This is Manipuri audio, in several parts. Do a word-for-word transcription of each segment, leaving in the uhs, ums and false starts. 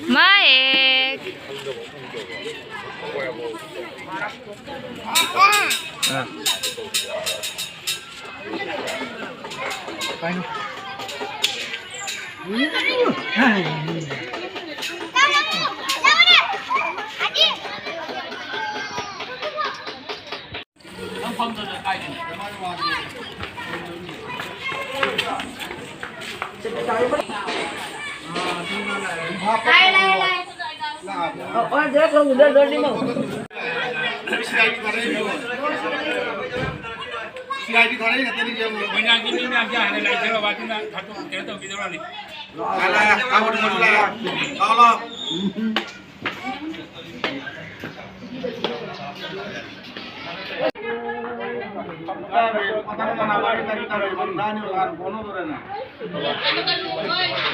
ꯃꯌꯦꯛ꯫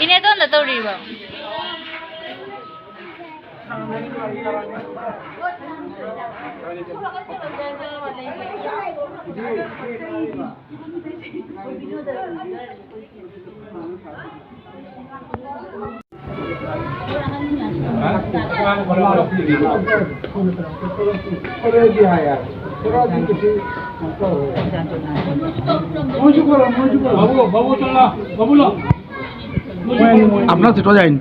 ꯏꯅꯦ, ꯑꯗꯣꯝꯗ ꯇꯧꯔꯤꯕꯣ? আপনার সেটা যায়নি।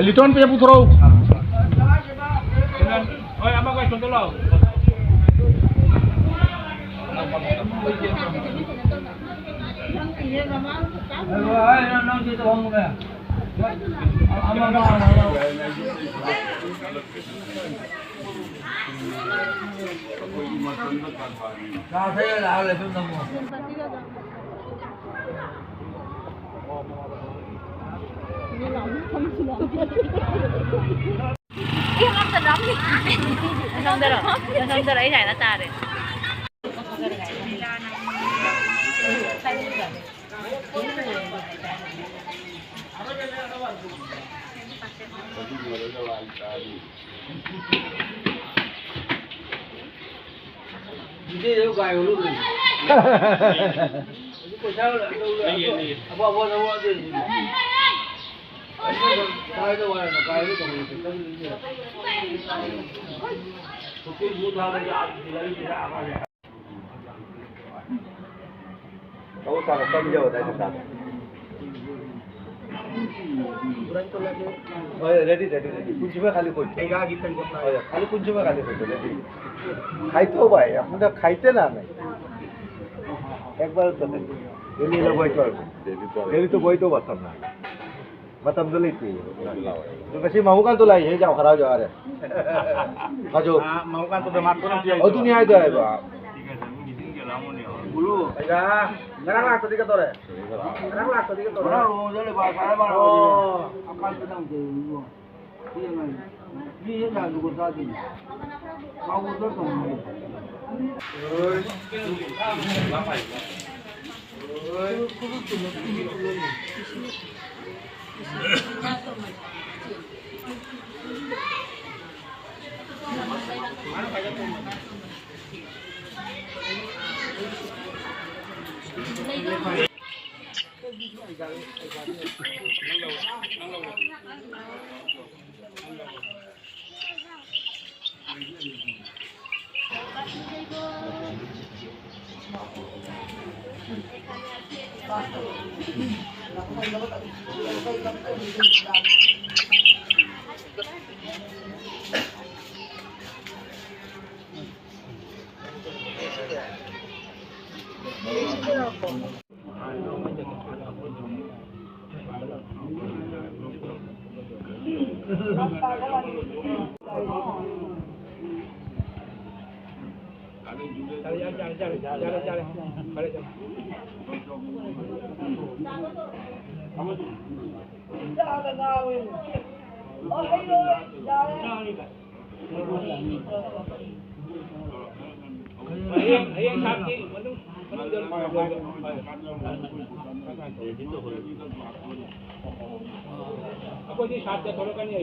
ꯂꯤꯇꯣꯟ ꯄꯦ ꯄꯨꯊꯣꯔꯛꯎ꯫ ꯅꯁꯝꯗꯔꯣ? ꯅꯁꯝꯗꯔꯣ? ꯑꯩ ꯁꯨꯃꯥꯏꯅ ꯇꯥꯔꯦ꯫ Ready, ready, ready. କୁଞ୍ଚିମା ଖାଲି କହୁଛି। ଖାଲି କୁଞ୍ଚିମା ଖାଲି କହୁଛି, ରେଡି। ଖାଇଥିବ ଭାଇ, ଆପଣ ତ ଖାଇତେ ନା ନାଇଁ। ଏକବାର ତ ନାଇଁ। ଡେଲି ହେଲେ ବଇତ, ଡେଲି ତ ବଇତ ବର୍ତ୍ତମାନ ନା। ꯃꯇꯝꯗꯣ ꯂꯩꯇꯦ꯫ ꯑꯗꯣ ꯉꯁꯤ ꯃꯥꯃꯨ ꯀꯥꯟꯇꯣ ꯂꯥꯛꯏꯁꯦ, ꯌꯥꯝ ꯍꯔꯥꯎ ꯌꯥꯔꯦ꯫ ꯐꯖꯣ꯫ ꯑꯥ, ꯃꯥꯃꯨ ꯀꯥꯟꯇꯣꯗ ꯃꯥ ꯀꯣꯏꯔꯝꯁꯨ ꯌꯥꯏ꯫ ꯑꯗꯨꯅꯤ ꯍꯥꯏꯗꯣ ꯍꯥꯏꯕ꯫ ꯕꯨꯂꯨ, ꯑꯩꯒ ꯉꯔꯥꯡ ꯂꯥꯛꯇꯗꯤ ꯀꯩꯗꯧꯔꯦ? ꯉꯔꯥꯡ ꯂꯥꯛꯇꯗꯤ ꯀꯩꯗꯧꯔꯦ? ꯉꯔꯥꯡ ꯂꯨꯍꯣꯡꯕꯗ ꯂꯩꯕ ꯈꯔ ꯃꯥꯜꯂꯦ꯫ ꯑꯣ꯫ ꯃꯤ ꯍꯦꯛ ꯂꯥꯛꯑꯁꯨ ꯀꯣ ꯆꯥꯗꯣꯏꯅꯤ꯫ ꯃꯥ ꯑꯣꯔꯗꯔ ꯇꯧꯅꯤꯡꯉꯦ꯫ ꯍꯌꯦꯡ, ꯍꯌꯦꯡ ꯁꯥꯔꯠꯀꯤ ꯃꯅꯨꯡ, ꯃꯅꯨꯡꯗ ꯂꯣꯏ-, ꯂꯣꯏ-, ꯍꯣꯏ꯫ ꯑꯩꯈꯣꯏꯗꯤ ꯁꯥꯔꯠꯇ ꯊꯣꯛꯂꯛꯀꯅꯤ꯫